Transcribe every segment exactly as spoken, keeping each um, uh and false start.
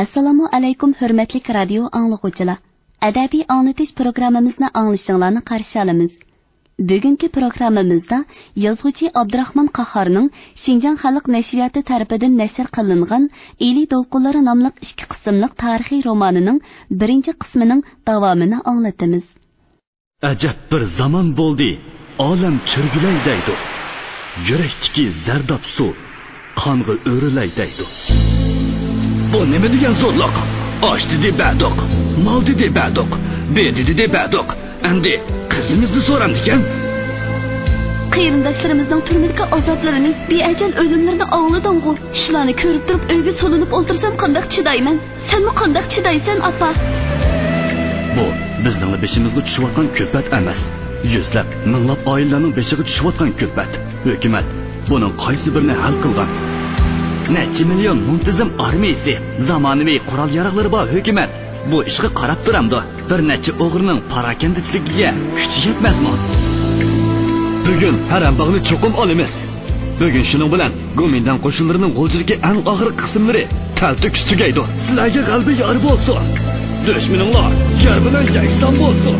ئەسسالامۇ ئەلەيكۇم، ھۆرمەتلىك رادىيو ئاڭلىغۇچىلار! ئەدەبىي ئاڭلىتىش پروگراممىمىزنى ئاڭلىشىڭلارنى قارشى ئالىمىز. بۈگۈنكى پروگراممىمىزدا يازغۇچى ئابدۇراخمان قاھارنىڭ شىنجاڭ خەلق نەشرىياتى تەرىپىدىن نەشر قىلىنغان ئىلى دولقۇنلىرى ناملىق ئىككى قىسىملىق تارىخىي رومانىنىڭ بىرىنچى قىسمىنىڭ داۋامىنى ئاڭلىتىمىز. ئەجەب بىر زامان بولدى، ئالەم چۆرگۈلەي دەيدۇ. يۈرەكتىكى زەرداب سۇ قانغا ئۆرۈلەي دەيدۇ. بۇ نېمە دېگەن زورلۇق؟ ئاش دېدى بەردۇق، مال دېدى بەردۇق، بېدە دېدى بەردۇق. ئەمدى قىزىمىزنى سورامدىكەن؟ قېرىنداشلىرىمىزنىڭ تۈرمىدىكى ئازابلىرىنى، بىئەجەل ئۆلۈملىرىنى ئاڭلىدىڭغۇ؟ شۇلارنى كۆرۈپ تۇرۇپ ئۆيگە سولىنىپ ئولتۇرسام قانداق چىدايمەن؟ سەنمۇ قانداق چىدايسەن، ئاپا؟ بۇ بىزنىڭلا بېشىمىزغا چۈشۈۋاتقان كۈلپەت ئەمەس. يۈزلەپ، مىڭلاپ ئائىلىلەرنىڭ بېشىغا چۈشۈۋاتقان كۈلپەت. ھۆكۈمەت بۇنىڭ قايسى بىرىنى ھەل قىلغان؟ نەچچە مىليون مۇنتىزىم ئارمىيىسى، زامانىۋى قورال-ياراغلىرى بار ھۆكۈمەت بۇ ئىشقا قاراپ تۇرامدۇ؟ بىر نەچچە ئوغرىنىڭ پاراكەندىچىلىكىگە كۈچى يەتمەسمۇ؟ بۈگۈن ھەرەمباغنى چوقۇم ئالىمىز. بۈگۈن شۇنىڭ بىلەن گومىنداڭ قوشۇنلىرىنىڭ غۇلجىدىكى ئەڭ ئاخىرقى قىسىملىرى تەلتۆكۈس تۈگەيدۇ. سىلەرگە غەلىبە يار بولسۇن! دۈشمىنىڭلار يەر بىلەن يەكسان بولسۇن!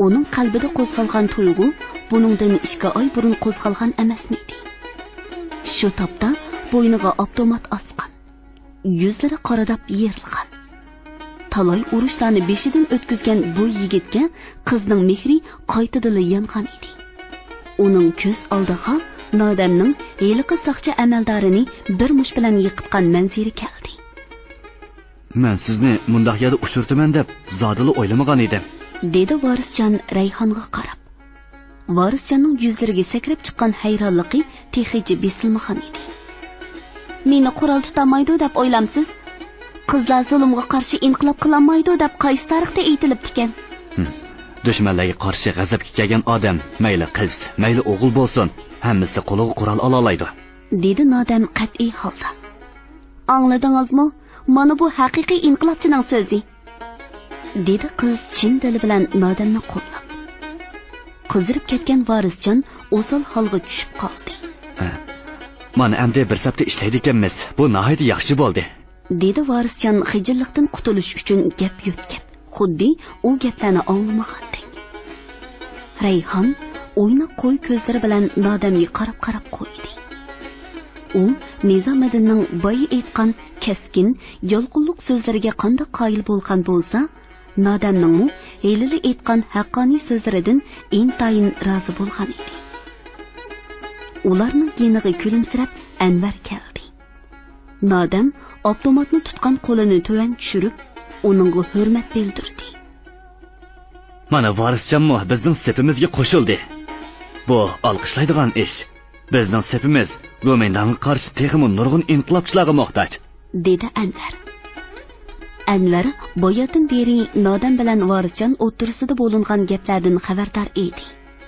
ئۇنىڭ قەلبىدە قوزغالغان تۇيغۇ بۇنىڭدىن ئىككى ئاي بۇرۇن قوزغالغان ئەمەسمىدى؟ شۇ تاپتا بوينىغا ئاپتومات ئاسقان، يۈزلىرى قارىداپ يېرىلغان، تالاي ئۇرۇشلارنى بېشىدىن ئۆتكۈزگەن بۇ يىگىتكە قىزنىڭ مېھرى قايتىدىنلا يانغان ئىدى. ئۇنىڭ كۆز ئالدىغا نادەمنىڭ ھېلىقى ساقچى ئەمەلدارىنى بىر مۇش بىلەن يىقىتقان مەنزىرە كەلدى. مەن سىزنى مۇنداق يەردە ئۇچرىتىمەن دەپ زادىلا ئويلىمىغان ئىدىم. دېدى ۋارىسجان رەيھانغا قاراپ. ۋارىسجاننىڭ يۈزلىرىگە سەكرەپ چىققان ھەيرانلىقى تېخىچە بېسىلمىغان ئىدى. مېنى قورال تۇتالمايدۇ دەپ ئويلامسىز؟ قىزلار زۇلۇمغا قارشى ئىنقىلاب قىلالمايدۇ دەپ قايسى تارىختا ئېيتىلىپتىكەن؟ ھىم. دۈشمەنلەرگە قارشى غەزەپكە كەلگەن ئادەم مەيلى قىز، مەيلى ئوغۇل بولسۇن، ھەممىسى قولىغا قورال ئالالايدۇ. دېدى نادەم قەتئىي ھالدا. ئاڭلىدىڭىزمۇ؟ مانا بۇ ھەقىقىي ئىنقىلابچىنىڭ سۆزى. دېدى قىز چىن دىلى بىلەن نادەمنى قوللاپ. قىزىرىپ كەتكەن ۋارىسجان ئوسال ھالغا چۈشۈپ قالدى. ھە. مانا ئەمدى بىر سەپتە ئىشلەيدىكەنمىز. بۇ ناھايىتى ياخشى بولدى. دېدى ۋارىسجان خىجىللىقتىن قۇتۇلۇش ئۈچۈن گەپ يۆتكەپ، خۇددى ئۇ گەپلەرنى ئاڭلىمىغاندەك. رەيھان ئويناق قوي كۆزلىرى بىلەن نادەمگە قاراپ-قاراپ قويدى. ئۇ نىزامىدىننىڭ بايا ئېيتقان كەسكىن، يالقۇنلۇق سۆزلىرىگە قانداق قايىل بولغان بولسا، نادەمنىڭمۇ ھېلىلا ئېيتقان ھەققانىي سۆزلىرىدىن ئىنتايىن رازى بولغان ئىدى. ئۇلارنىڭ يېنىغا كۈلۈمسىرەپ ئەنۋەر كەلدى. نادەم ئاپتوماتنى تۇتقان قولىنى تۆۋەن چۈشۈرۈپ، ئۇنىڭغا ھۆرمەت بىلدۈردى. مانا، ۋارىسجانمۇ بىزنىڭ سېپىمىزگە قوشۇلدى. بۇ ئالقىشلايدىغان ئىش. بىزنىڭ سېپىمىز گومىنداڭغا قارشى تېخىمۇ نۇرغۇن ئىنقىلابچىلارغا موھتاج. دېدى ئەنۋەر. ئەنۋەر باياتىن بېرى نادەم بىلەن ۋارىسجان ئوتتۇرىسىدا بولۇنغان گەپلەردىن خەۋەردار ئىدى.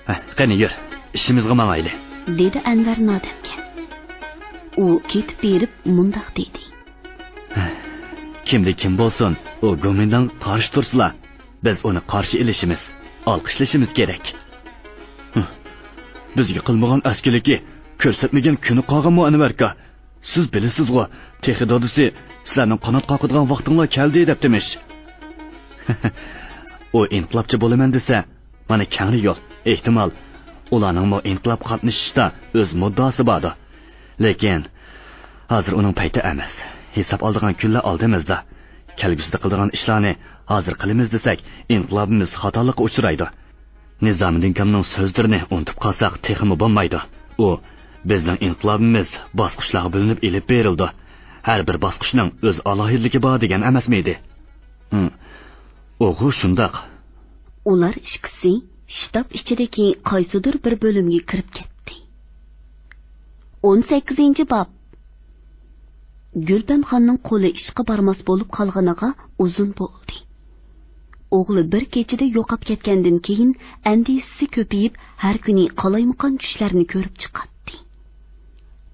ھە، قېنى يۈر، ئىشىمىزغا ماڭايلى. دېدى ئەنۋەر نادەمگە. ئۇ كېتىپ بېرىپ مۇنداق دېدى. ھە، كىمدە كىم بولسۇن، ئۇ گومىنداڭغا قارشى تۇرسىلا، بىز ئۇنى قارشى ئېلىشىمىز، ئالقىشلىشىمىز كېرەك. ھە، بىزگە قىلمىغان ئەسكىلىكى، كۆرسەتمىگەن كۈنى قالغانمۇ ئەنۋەركا؟ سىز بىلىسىزغۇ، تېخى دادىسى سىلەرنىڭ قانات قاقىدىغان ۋاقتىڭلار كەلدى دەپتىمىش. ئۇ ئىنقىلابچى بولىمەن دېسە، مانا كەڭرى يول. ئېھتىمال، ئۇلارنىڭمۇ ئىنقىلابقا قاتنىشىشتا ئۆز مۇددىئاسى باردۇ. لېكىن ھازىر ئۇنىڭ پەيتى ئەمەس. ھېساب ئالىدىغان كۈنلەر ئالدىمىزدا. كەلگۈسىدە قىلىدىغان ئىشلارنى ھازىر قىلىمىز دېسەك، ئىنقىلابىمىز خاتالىققا ئۇچرايدۇ. نىزامىدىن كامنىڭ سۆزلىرىنى ئۇنتۇپ قالساق تېخىمۇ بولمايدۇ. ئۇ، بىزنىڭ ئىنقىلابىمىز باسقۇچلارغا بۆلۈنۈپ ئېلىپ بېرىلىدۇ. ھەر بىر باسقۇچنىڭ ئۆز ئالاھىدىلىكى بار دېگەن ئەمەسمىدى؟ ھىم. ئۇغۇ شۇنداق. ئۇلار ئىككىسى شتاب ئىچىدىكى قايسىدۇر بىر بۆلۈمگە كىرىپ كەتتى. ئون سەككىزىنچى باب. گۈلپەمخاننىڭ قولى ئىشقا بارماس بولۇپ قالغىنىغا ئۇزۇن بولدى. ئوغلى بىر كېچىدە يوقاپ كەتكەندىن كېيىن، ئەندىشىسى كۆپىيىپ، ھەر كۈنى قالايمىقان چۈشلەرنى كۆرۈپ چىقاتتى.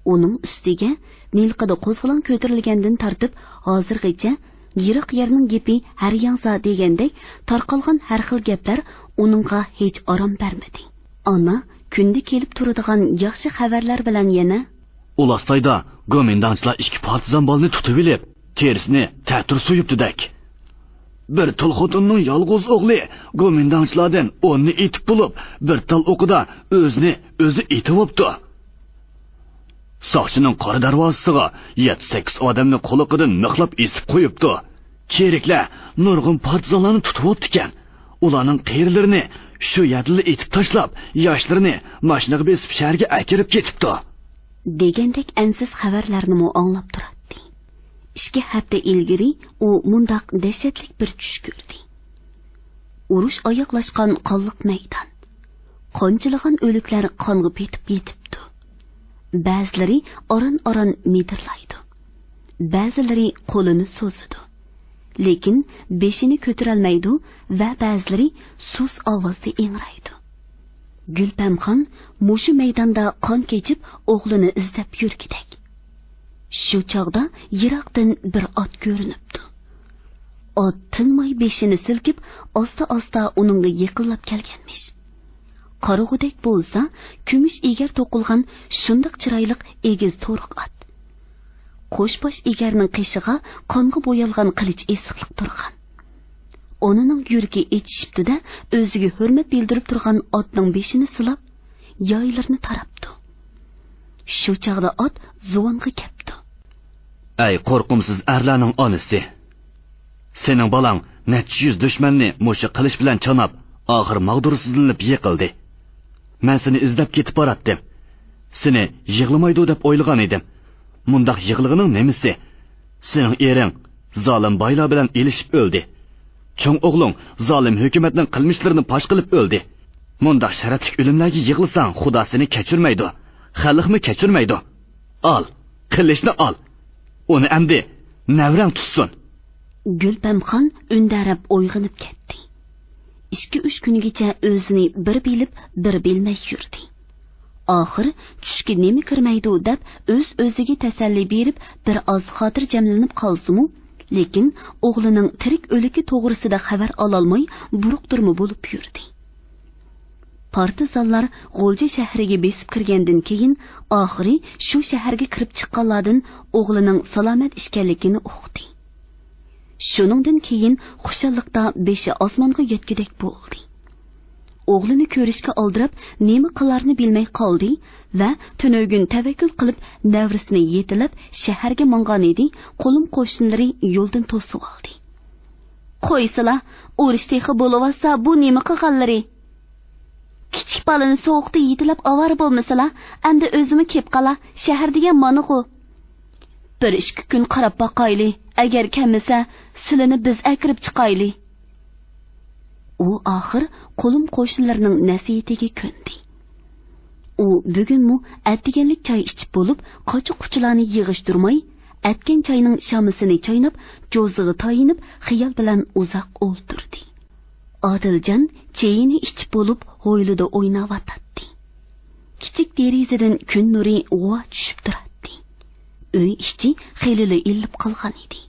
ئۇنىڭ ئۈستىگە مىلقىدا قوزغىلاڭ كۆتۈرۈلگەندىن تارتىپ، ھازىرغىچە يىراق يەرنىڭ گېپى ھەر ياڭزا دېگەندەك تارقالغان ھەر خىل گەپلەر ئۇنىڭغا ھېچ ئارام بەرمىدى. ئانا كۈندە كېلىپ تۇرىدىغان ياخشى خەۋەرلەر بىلەن يەنە، ئۇلاستايدا گومىنداڭچىلار ئىككى پارتىزان بالىنى تۇتۇۋېلىپ، تېرىسىنى تەتۈر سويۇپتۇدەك. بىر تۇل خوتۇننىڭ يالغۇز ئوغلى گومىنداڭچىلاردىن ئوننى ئېتىپ بولۇپ، بىر تال ئوقىدا ئۆزىنى ئۆزى ئېتىۋاپتۇ. ساقچىنىڭ قارا دەرۋازىسىغا يەتتە-سەككىز ئادەمنى قۇلىقىدىن مىخلاپ ئېسىپ قويۇپتۇ. چېرىكلەر نۇرغۇن پارتىزانلارنى تۇتۇۋاپتىكەن. ئۇلارنىڭ قېرىلىرىنى شۇ يەردىلا ئېتىپ تاشلاپ، ياشلىرىنى ماشىنىغا بېسىپ شەھەرگە ئەكىرىپ كېتىپتۇ. دېگەندەك ئەنسىز خەۋەرلەرنىمۇ ئاڭلاپ تۇراتتى. ئىككى ھەپتە ئىلگىرى ئۇ مۇنداق دەھشەتلىك بىر چۈش كۆردى. ئۇرۇش ئاياغلاشقان قانلىق مەيدان. قانچىلىغان ئۆلۈكلەر قانغا پېتىپ يېتىپتۇ. بەزىلىرى ئاران-ئاران مىدىرلايدۇ. بەزىلىرى قولىنى سوزىدۇ. لېكىن بېشىنى كۆتۈرەلمەيدۇ ۋە بەزىلىرى سۇس ئاۋازدا ئىڭرايدۇ. گۈلپەمخان مۇشۇ مەيداندا قان كېچىپ، ئوغلىنى ئىزدەپ يۈرگۈدەك. شۇ چاغدا يىراقتىن بىر ئات كۆرۈنۈپتۇ. ئات تىنماي بېشىنى سىلكىپ، ئاستا-ئاستا ئۇنىڭغا يېقىنلاپ كەلگەنمىش. قارىغۇدەك بولسا، كۈمۈش ئېگەر توقۇلغان شۇنداق چىرايلىق ئېگىز تورۇق ئات. قوش باش ئېگەرنىڭ قېشىغا قانغا بويالغان قىلىچ ئېسىقلىق تۇرغان. ئانىنىڭ يۈرىكى ئېچىشىپتۇ-دە، ئۆزىگە ھۆرمەت بىلدۈرۈپ تۇرغان ئاتنىڭ بېشىنى سىلاپ، يايلىرىنى تاراپتۇ. شۇ چاغدا ئات زۇۋانغا كەپتۇ. ئەي قورقۇمسىز ئەرلەرنىڭ ئانىسى! سېنىڭ بالاڭ نەچچە يۈز دۈشمەننى مۇشۇ قىلىچ بىلەن چاناپ، ئاخىر ماغدۇرسىزلىنىپ يىقىلدى. مەن سېنى ئىزدەپ كېتىپ باراتتىم. سېنى يىغلىمايدۇ دەپ ئويلىغان ئىدىم. مۇنداق يىغلىغىنىڭ نېمىسى؟ سېنىڭ ئېرىڭ زالىم بايلار بىلەن ئېلىشىپ ئۆلدى. چوڭ ئوغلۇڭ زالىم ھۆكۈمەتنىڭ قىلمىشلىرىنى پاش قىلىپ ئۆلدى. مۇنداق شەرەپلىك ئۆلۈملەرگە يىغلىساڭ، خۇدا سېنى كەچۈرمەيدۇ. خەلقمۇ كەچۈرمەيدۇ. ئال، قىلىچنى ئال. ئۇنى ئەمدى نەۋرەڭ تۇتسۇن. گۈلپەمخان ئۈندەرەپ ئويغىنىپ كەتتى. ئىككى-ئۈچ كۈنگىچە ئۆزىنى بىر بىلىپ، بىر بىلمەي يۈردى. ئاخىر چۈشكە نېمە كىرمەيدۇ دەپ ئۆز-ئۆزىگە تەسەللى بېرىپ، بىر ئاز خاتىرجەملىنىپ قالسىمۇ، لېكىن ئوغلىنىڭ تىرىك-ئۆلۈكى توغرىسىدا خەۋەر ئالالماي بۇرۇق-تۈرمە بولۇپ يۈردى. پارتىزانلار غۇلجا شەھىرىگە بېسىپ كىرگەندىن كېيىن، ئاخىرى شۇ شەھەرگە كىرىپ چىققانلاردىن ئوغلىنىڭ سالامەت ئىكەنلىكىنى ئۇقتى. شۇنىڭدىن كېيىن خۇشاللىقتا بېشى ئاسمانغا يەتكۈدەك بولدى. ئوغلىنى كۆرۈشكە ئالدىراپ، نېمە قىلارنى بىلمەي قالدى ۋە تۈنۈگۈن تەۋەككۈل قىلىپ، نەۋرىسىنى يېتىلەپ، شەھەرگە ماڭغانىدى، قولۇم-قوشنىلىرى يولدىن توسۇۋالدى. قويسىلا، ئۇرۇش تېخى بولۇۋاتسا، بۇ نېمە قىلغانلىرى؟ كىچىك بالىنى سوغۇقتا يېتىلەپ ئاۋارە بولمىسىلا، ئەمدى ئۆزىمۇ كېلىپ قالا، شەھەر دېگەن مانىغۇ. بىر ئىككى كۈن قاراپ باقايلى، ئەگەر كەلمىسە، سىلىنى بىز ئەكىرىپ چىقايلى. ئۇ ئاخىر قولۇم-قوشنىلىرىنىڭ نەسىھىتىگە كۆندى. ئۇ بۈگۈنمۇ ئەتىگەنلىك چاي ئىچىپ بولۇپ، قاچا-قۇچىلارنى يىغىشتۇرماي، ئەتكەن چاينىڭ شامىسىنى چايناپ، جوزىغا تايىنىپ، خىيال بىلەن ئۇزاق ئولتۇردى. ئادىلجان چېيىنى ئىچىپ بولۇپ، ھويلىدا ئويناۋاتاتتى. كىچىك دېرىزىدىن كۈن نۇرى غۇۋا چۈشۈپ تۇراتتى. ئۆي ئىچى خېلىلا ئىللىپ قالغان ئىدى.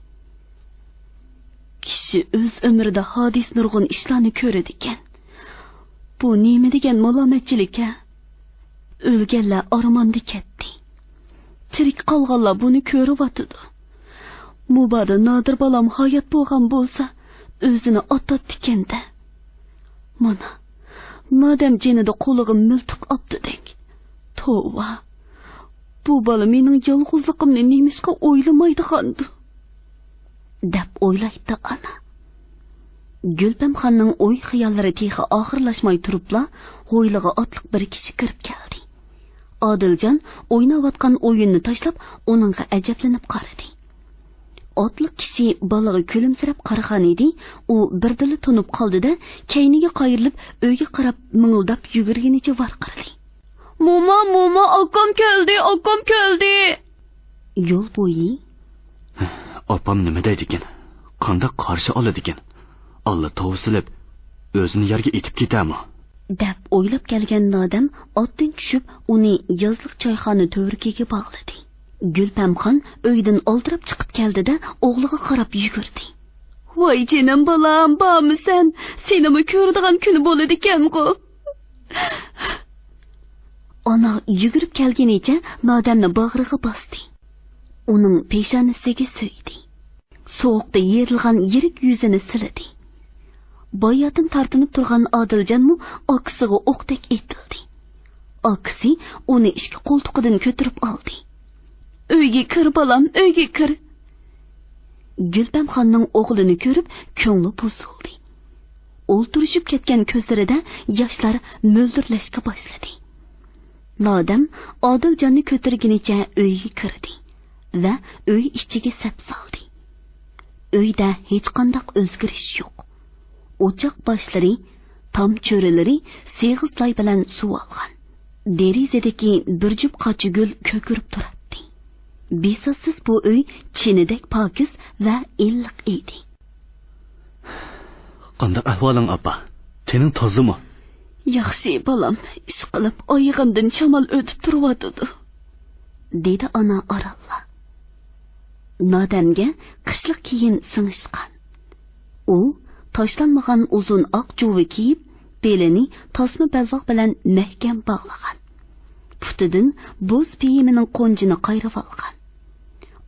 كىشى ئۆز ئۆمرىدە ھادىس نۇرغۇن ئىشلارنى كۆرىدىكەن. بۇ نېمە دېگەن مالامەتچىلىك ھە؟ ئۆلگەنلەر ئارماندا كەتتى. تىرىك قالغانلار بۇنى كۆرۈۋاتىدۇ. مۇبادا نادىر بالام ھايات بولغان بولسا، ئۆزىنى ئاتاتتىكەن-دە. مانا، نادەم جېنىدا قولىغا مىلتىق ئاپتىدەك. توۋا، بۇ بالا مېنىڭ يالغۇزلۇقۇمنى نېمىشقا ئويلىمايدىغاندۇ؟ دەپ ئويلايتتى ئانا. گۈلپەمخاننىڭ ئوي-خىياللىرى تېخى ئاخىرلاشماي تۇرۇپلا، ھويلىغا ئاتلىق بىر كىشى كىرىپ كەلدى. ئادىلجان ئويناۋاتقان ئويۇننى تاشلاپ، ئۇنىڭغا ئەجەبلىنىپ قارىدى. ئاتلىق كىشى بالىغا كۈلۈمسىرەپ قارىغانىدى، ئۇ بىردىنلا تونۇپ قالدى-دە، كەينىگە قايرىلىپ، ئۆيگە قاراپ مىڭىلداپ يۈگۈرگىنىچە ۋارقىرىدى. موما، موما، ئاكام كەلدى، ئاكام كەلدى! يول بويى. ئاپام نېمە دەيدىكىن؟ قانداق قارشى ئالىدىكىن؟ ئاللا توۋا سېلىپ، ئۆزىنى يەرگە ئېتىپ كېتەرمۇ؟ دەپ ئويلاپ كەلگەن نادەم ئاتتىن چۈشۈپ، ئۇنى يازلىق چايخانا تۈۋرۈكىگە باغلىدى. گۈلپەمخان ئۆيدىن ئالدىراپ چىقىپ كەلدى-دە، ئوغلىغا قاراپ يۈگۈردى. ۋاي جېنىم بالام، بارمىسەن؟ سېنىمۇ كۆرىدىغان كۈنى بولىدىكەنغۇ. ئانا يۈگۈرۈپ كەلگىنىچە نادەمنى باغرىغا باستى. ئۇنىڭ پېشانىسىگە سۆيدى. سوغۇقتا يېرىلغان يىرىك يۈزىنى سىلىدى. باياتىن تارتىنىپ تۇرغان ئادىلجانمۇ ئاكىسىغا ئوقتەك ئېتىلدى. ئاكىسى ئۇنى ئىككى قولتۇقىدىن كۆتۈرۈپ ئالدى. ئۆيگە كىر، بالام، ئۆيگە كىر. گۈلپەمخاننىڭ ئوغلىنى كۆرۈپ كۆڭلى بۇزۇلدى. ئولتۇرۇشۇپ كەتكەن كۆزلىرىدە ياشلار مۆلدۈرلەشكە باشلىدى. نادەم ئادىلجاننى كۆتۈرگىنىچە ئۆيگە كىردى ۋە ئۆي ئىچىگە سەپ سالدى. ئۆيدە ھېچقانداق ئۆزگىرىش يوق. ئوچاق باشلىرى، تام چۆرىلىرى سېغىز لاي بىلەن سۇۋالغان. دېرىزىدىكى بىر جۈپ قاچا گۈل كۆكىرىپ تۇراتتى. بىساتسىز بۇ ئۆي چىنىدەك پاكىز ۋە ئىللىق ئىدى. قانداق ئەھۋالىڭ، ئاپا؟ تېنىڭ تازىمۇ؟ ياخشى، بالام. ئىشقىلىپ، ئايىغىمدىن شامال ئۆتۈپ تۇرۇۋاتىدۇ، دېدى ئانا ئارانلا. نادەمگە قىشلىق كىيىم سىڭىشقان. ئۇ تاشلانمىغان ئۇزۇن ئاق جۇۋا كىيىپ، بېلىنى تاسما بەلباغ بىلەن مەھكەم باغلىغان. پۇتىدىن بوز پېيىمىنىڭ قونجىنى قايرىۋالغان.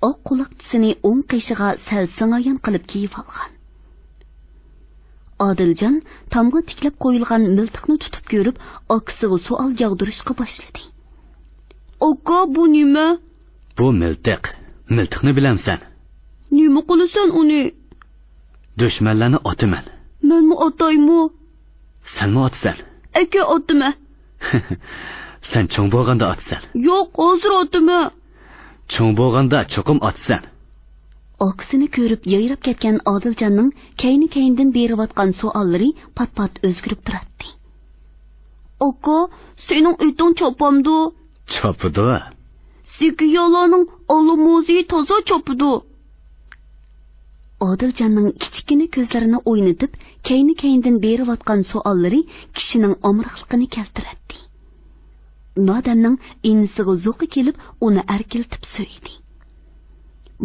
ئاق قۇلاقچىسىنى ئوڭ قېشىغا سەل سىڭايان قىلىپ كىيىۋالغان. ئادىلجان تامغا تىكلەپ قويۇلغان مىلتىقنى تۇتۇپ كۆرۈپ، ئاكىسىغا سوئال ياغدۇرۇشقا باشلىدى. ئاكا، بۇ نېمە؟ بۇ مىلتىق. مىلتىقنى بىلەمسەن؟ نېمە قىلىسەن ئۇنى؟ دۈشمەنلەرنى ئاتىمەن. مەنمۇ ئاتايمۇ؟ سەنمۇ ئاتىسەن. ئەكە، ئاتىمەن. سەن چوڭ بولغاندا ئاتىسەن. ياق، ھازىر ئاتىمەن. چوڭ بولغاندا چوقۇم ئاتىسەن. ئاكىسىنى كۆرۈپ يايراپ كەتكەن ئادىلجاننىڭ كەينى-كەينىدىن بېرىۋاتقان سوئاللىرى پات-پات ئۆزگىرىپ تۇراتتى. ئاكا، سېنىڭ ئېتىڭ چاپامدۇ؟ چاپىدۇ. زېكىيالارنىڭ ئاللا مۇزېيى تازا چاپىدۇ. ئادىلجاننىڭ كىچىككىنە كۆزلىرىنى ئوينىتىپ، كەينى-كەينىدىن بېرىۋاتقان سوئاللىرى كىشىنىڭ ئامراقلىقىنى كەلتۈرەتتى. نادەمنىڭ ئىنىسىغا زوقى كېلىپ، ئۇنى ئەركىلىتىپ سۆيدى.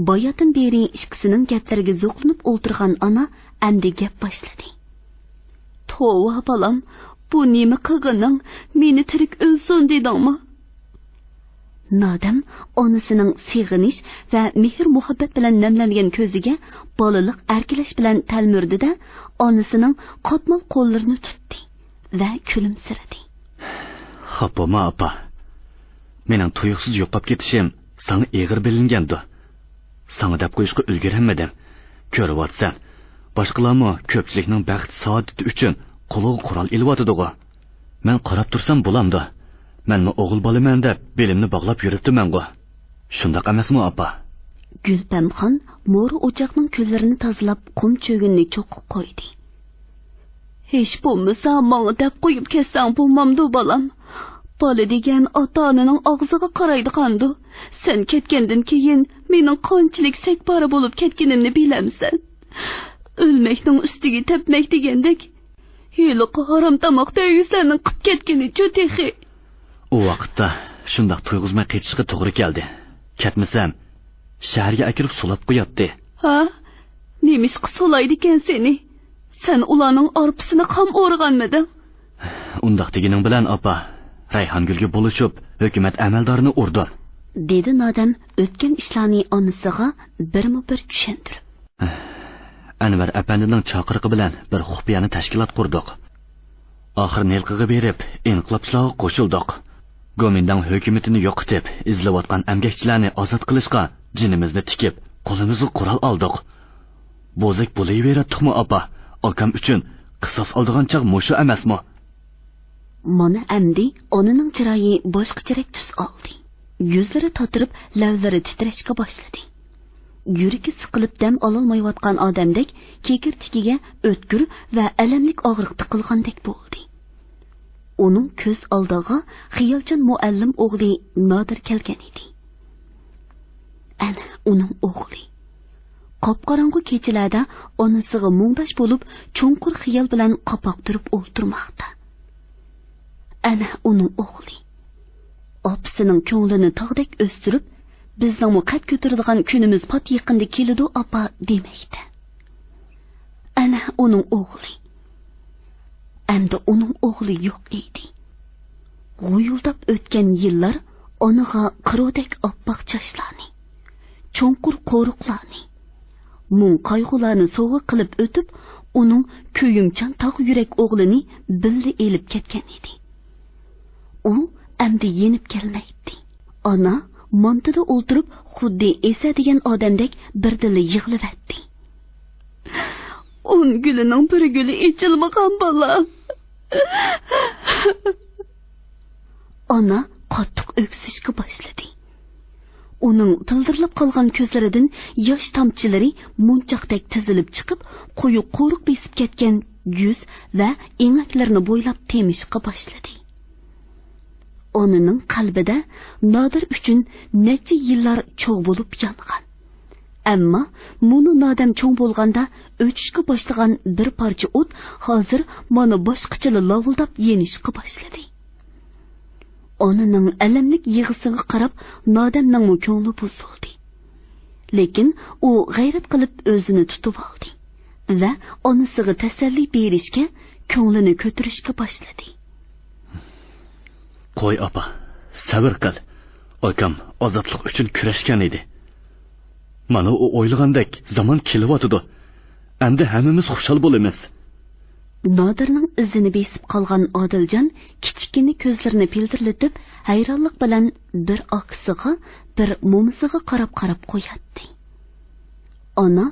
باياتىن بېرى ئىككىسىنىڭ گەپلىرىگە زوقلىنىپ ئولتۇرغان ئانا ئەمدى گەپ باشلىدى. توۋا، بالام، بۇ نېمە قىلغىنىڭ؟ مېنى تىرىك ئۆلسۇن دېدىڭمۇ؟ نادەم ئانىسىنىڭ سېغىنىش ۋە مېھىر-مۇھەببەت بىلەن نەملەنگەن كۆزىگە بالىلىق ئەركىلەش بىلەن تەلمۈردى-دە، ئانىسىنىڭ قاتمال قوللىرىنى تۇتتى ۋە كۈلۈمسىرىدى. خاپا بولما، ئاپا. مېنىڭ تۇيۇقسىز يوقاپ كېتىشىم ساڭا ئېغىر بىلىنگەندۇ. ساڭا دەپ قويۇشقا ئۈلگۈرەلمىدىم. كۆرۈۋاتىسەن، باشقىلارمۇ كۆپچىلىكنىڭ بەخت-سائادىتى ئۈچۈن قولىغا قورال ئېلىۋاتىدىغۇ. مەن قاراپ تۇرسام بولامدۇ؟ مەنمۇ ئوغۇل بالىمەن دەپ بېلىمنى باغلاپ يۈرۈپتىمەنغۇ. شۇنداق ئەمەسمۇ، ئاپا؟ گۈلپەمخان مورا ئوچاقنىڭ كۈللىرىنى تازىلاپ، قۇم چۆگۈننى چوققا قويدى. ھېچ بولمىسا ماڭا دەپ قويۇپ كەتسەڭ بولمامدۇ، بالام؟ بالا دېگەن ئاتا-ئانىنىڭ ئاغزىغا قارايدىغاندۇ. سەن كەتكەندىن كېيىن مېنىڭ قانچىلىك سەكپارە بولۇپ كەتكىنىمنى بىلەمسەن؟ ئۆلمەكنىڭ ئۈستىگە تەپمەك دېگەندەك، ھېلىقى ھارام تاماق دەيۋىسەننىڭ قىپ كەتكىنىچۇ تېخى. ئۇ ۋاقىتتا شۇنداق تۇيغۇزماي قېچىشقا توغرا كەلدى. كەتمىسەم، شەھەرگە ئەكىرىپ سولاپ قوياتتى. ھا؟ نېمىشقا سولايدىكەن سېنى؟ سەن ئۇلارنىڭ ئارپىسىنى خام ئورىغانمىدىڭ؟ ئۇنداق دېگىنىڭ بىلەن، ئاپا، رەيھانگۈلگە بولۇشۇپ، ھۆكۈمەت ئەمەلدارىنى ئۇردۇم. دېدى نادەم ئۆتكەن ئىشلارنى ئانىسىغا بىرمۇ بىر چۈشەندۈرۈپ. ئەنۋەر ئەپەندىنىڭ چاقىرىقى بىلەن بىر خۇپىيانە تەشكىلات قۇردۇق. ئاخىرى ھېلىقىغا بېرىپ، ئىنقىلابچىلارغا قوشۇلدۇق. گومىنداڭ ھۆكۈمىتىنى يوقىتىپ، ئېزىلىۋاتقان ئەمگەكچىلەرنى ئازاد قىلىشقا جېنىمىزنى تىكىپ، قولىمىزغا قورال ئالدۇق. بوزەك بولۇۋېرەتتۇقمۇ، ئاپا؟ ئاكام ئۈچۈن قىساس ئالىدىغان چاغ مۇشۇ ئەمەسمۇ؟ مانا ئەمدى ئانىنىڭ چىرايى باشقىچىرەك تۈس ئالدى. يۈزلىرى تاتىرىپ، لەۋلىرى تىترەشكە باشلىدى. يۈرىكى سىقىلىپ دەم ئالالمايۋاتقان ئادەمدەك كېكىرتىكىگە ئۆتكۈر ۋە ئەلەملىك ئاغرىق تىقىلغاندەك بولدى. ئۇنىڭ كۆز ئالدىغا خىيالچان مۇئەللىم ئوغلى نادىر كەلگەن ئىدى. ئەنە ئۇنىڭ ئوغلى. قاپقاراڭغۇ كېچىلەردە ئانىسىغا مۇڭداش بولۇپ، چوڭقۇر خىيال بىلەن قاپاقتۇرۇپ ئولتۇرماقتا. ئەنە ئۇنىڭ ئوغلى. ئاپىسىنىڭ كۆڭلىنى تاغدەك ئۆستۈرۈپ، بىزنىڭمۇ قەد كۆتۈرىدىغان كۈنىمىز پات يېقىندا كېلىدۇ، ئاپا، دېمەكتە. ئەنە ئۇنىڭ ئوغلى. ئەمدى ئۇنىڭ ئوغلى يوق ئىدى. غۇيۇلداپ ئۆتكەن يىللار ئانىغا قىرودەك ئاپئاق چاچلارنى، چوڭقۇر قورۇقلارنى، مۇڭ قايغۇلارنى سوۋغا قىلىپ ئۆتۈپ، ئۇنىڭ كۆيۈمچان تاغ يۈرەك ئوغلىنى بىللە ئېلىپ كەتكەن ئىدى. ئۇ ئەمدى يېنىپ كەلمەيتتى. ئانا مانتىدا ئولتۇرۇپ، خۇددى ئېسە دېگەن ئادەمدەك بىردىنلا يىغلىۋەتتى. ئۇن گۈلىنىڭ بىر گۈلى ئېچىلمىغان بالام. ئانا قاتتىق ئۆكسۈشكە باشلىدى. ئۇنىڭ پىلدىرلاپ قالغان كۆزلىرىدىن ياش تامچىلىرى مونچاقتەك تىزىلىپ چىقىپ، قويۇق قورۇق بېسىپ كەتكەن يۈز ۋە ئېڭەكلىرىنى بويلاپ تېمىشقا باشلىدى. ئانىنىڭ قەلبىدە نادىر ئۈچۈن نەچچە يىللار چوغ بولۇپ يانغان، ئەمما مۇنۇ نادەم چوڭ بولغاندا ئۆچۈشكە باشلىغان بىر پارچە ئوت ھازىر مانا باشقىچىلا لاۋۇلداپ يېنىشقا باشلىدى. ئانىنىڭ ئەلەملىك يىغىسىغا قاراپ نادەمنىڭمۇ كۆڭلى بۇزۇلدى. لېكىن ئۇ غەيرەت قىلىپ ئۆزىنى تۇتۇۋالدى ۋە ئانىسىغا تەسەللى بېرىشكە، كۆڭلىنى كۆتۈرۈشكە باشلىدى. قوي، ئاپا، سەۋر قىل. ئاكام ئازادلىق ئۈچۈن كۈرەشكەن ئىدى. مانا، ئۇ ئويلىغاندەك زامان كېلىۋاتىدۇ. ئەمدى ھەممىمىز خۇشال بولىمىز. نادىرنىڭ ئىزىنى بېسىپ قالغان ئادىلجان كىچىككىنە كۆزلىرىنى پىلدىرلىتىپ، ھەيرانلىق بىلەن بىر ئاكىسىغا، بىر مومىسىغا قاراپ-قاراپ قوياتتى. ئانا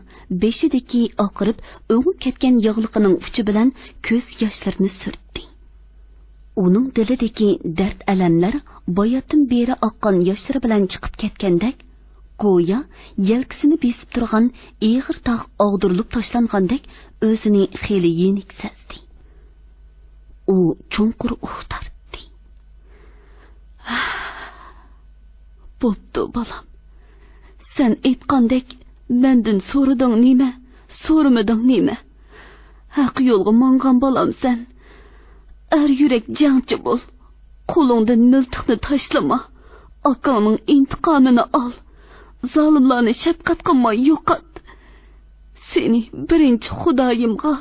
بېشىدىكى ئاقىرىپ ئۆڭۈپ كەتكەن ياغلىقىنىڭ ئۇچى بىلەن كۆز ياشلىرىنى سۈرتتى. ئۇنىڭ دىلىدىكى دەرد-ئەلەملەر باياتتىن بېرى ئاققان ياشلىرى بىلەن چىقىپ كەتكەندەك، گويا يەلكىسىنى بېسىپ تۇرغان ئېغىر تاغ ئاغدۇرۇلۇپ تاشلانغاندەك ئۆزىنى خېلى يېنىك سەزدى. ئۇ چوڭقۇر ئۇھ تارتتى. بوپتۇ، بالام. سەن ئېيتقاندەك، مەندىن سورىدىڭ نېمە، سورىمىدىڭ نېمە؟ ھەق يولغا ماڭغان بالامسەن. ئەر يۈرەك جەڭچى بول. قولۇڭدىن مىلتىقنى تاشلىما. ئاكاڭنىڭ ئىنتىقامىنى ئال. زالىملارنى شەپقەت قىلماي يوقات. سېنى بىرىنچى خۇدايىمغا،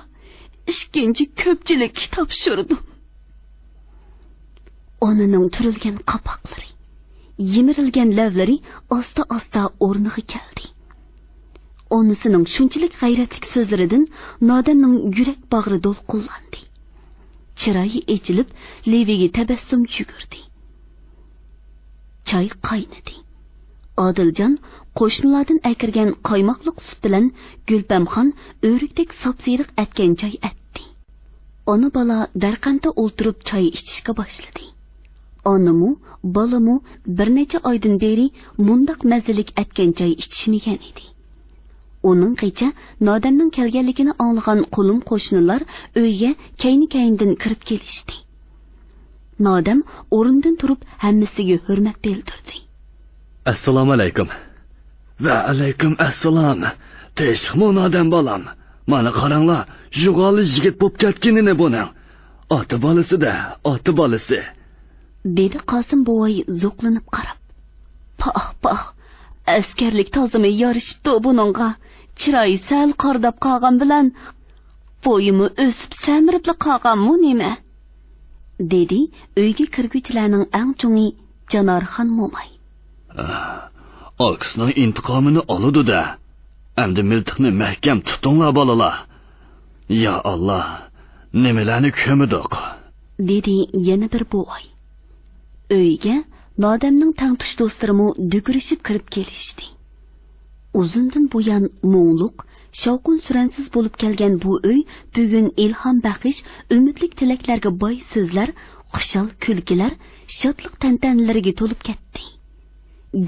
ئىككىنچى كۆپچىلىككە تاپشۇردۇم. ئانىنىڭ تۈرۈلگەن قاپاقلىرى، يىمىرىلگەن لەۋلىرى ئاستا-ئاستا ئورنىغا كەلدى. ئانىسىنىڭ شۇنچىلىك غەيرەتلىك سۆزلىرىدىن نادەمنىڭ يۈرەك باغرى دولقۇنلاندى. چىرايى ئېچىلىپ، لېۋىگە تەبەسسۇم يۈگۈردى. چاي قاينىدى. ئادىلجان قوشنىلاردىن ئەكىرگەن قايماقلىق سۈت بىلەن گۈلپەمخان ئۆرۈكتەك ساپسېرىق ئەتكەن چاي ئەتتى. ئانا-بالا دەرقەندە ئولتۇرۇپ چاي ئىچىشكە باشلىدى. ئانىمۇ، بالىمۇ بىر نەچچە ئايدىن بېرى مۇنداق مەززىلىك ئەتكەن چاي ئىچىشمىگەن ئىدى. ئۇنىڭغىچە نادەمنىڭ كەلگەنلىكىنى ئاڭلىغان قولۇم-قوشنىلار ئۆيگە كەينى-كەينىدىن كىرىپ كېلىشتى. نادەم ئورنىدىن تۇرۇپ ھەممىسىگە ھۆرمەت بىلدۈردى. ئەسسالامۇئەلەيكۇم. ۋەئەلەيكۇم ئەسسالام. تىنچلىقمۇ نادەم بالام؟ مانا قاراڭلار، يوغانلا يىگىت بوپ كەتكىنىنى بۇنىڭ. ئاتا بالىسى-دە، ئاتا بالىسى. دېدى قاسىم بوۋاي زوقلىنىپ قاراپ. پاھ، پاھ، ئەسكەرلىك تازىمۇ يارىشىپتۇ بۇنىڭغا. چىرايى سەل قارىداپ قالغان بىلەن، بويىمۇ ئۆسۈپ سەمرىپلا قالغانمۇ نېمە؟ دېدى ئۆيگە كىرگۈچىلەرنىڭ ئەڭ چوڭى جانارخان موماي. ئاكىسىنىڭ ئىنتىقامىنى ئالىدۇ-دە. ئەمدى مىلتىقنى مەھكەم تۇتۇڭلار، بالىلار. يا ئاللا، نېمىلەرنى كۆمىدۇق؟ دېدى يەنە بىر بوۋاي. ئۆيگە نادەمنىڭ تەڭتۇش دوستلىرىمۇ دۈگىرىشىپ كىرىپ كېلىشتى. ئۇزۇندىن بۇيان مۇڭلۇق، شاۋقۇن-سۈرەنسىز بولۇپ كەلگەن بۇ ئۆي بۈگۈن ئىلھام بەخش، ئۈمىدلىك تىلەكلەرگە باي سۆزلەر، خۇشال كۈلكىلەر، شادلىق تەنتەنىلىرىگە تولۇپ كەتتى.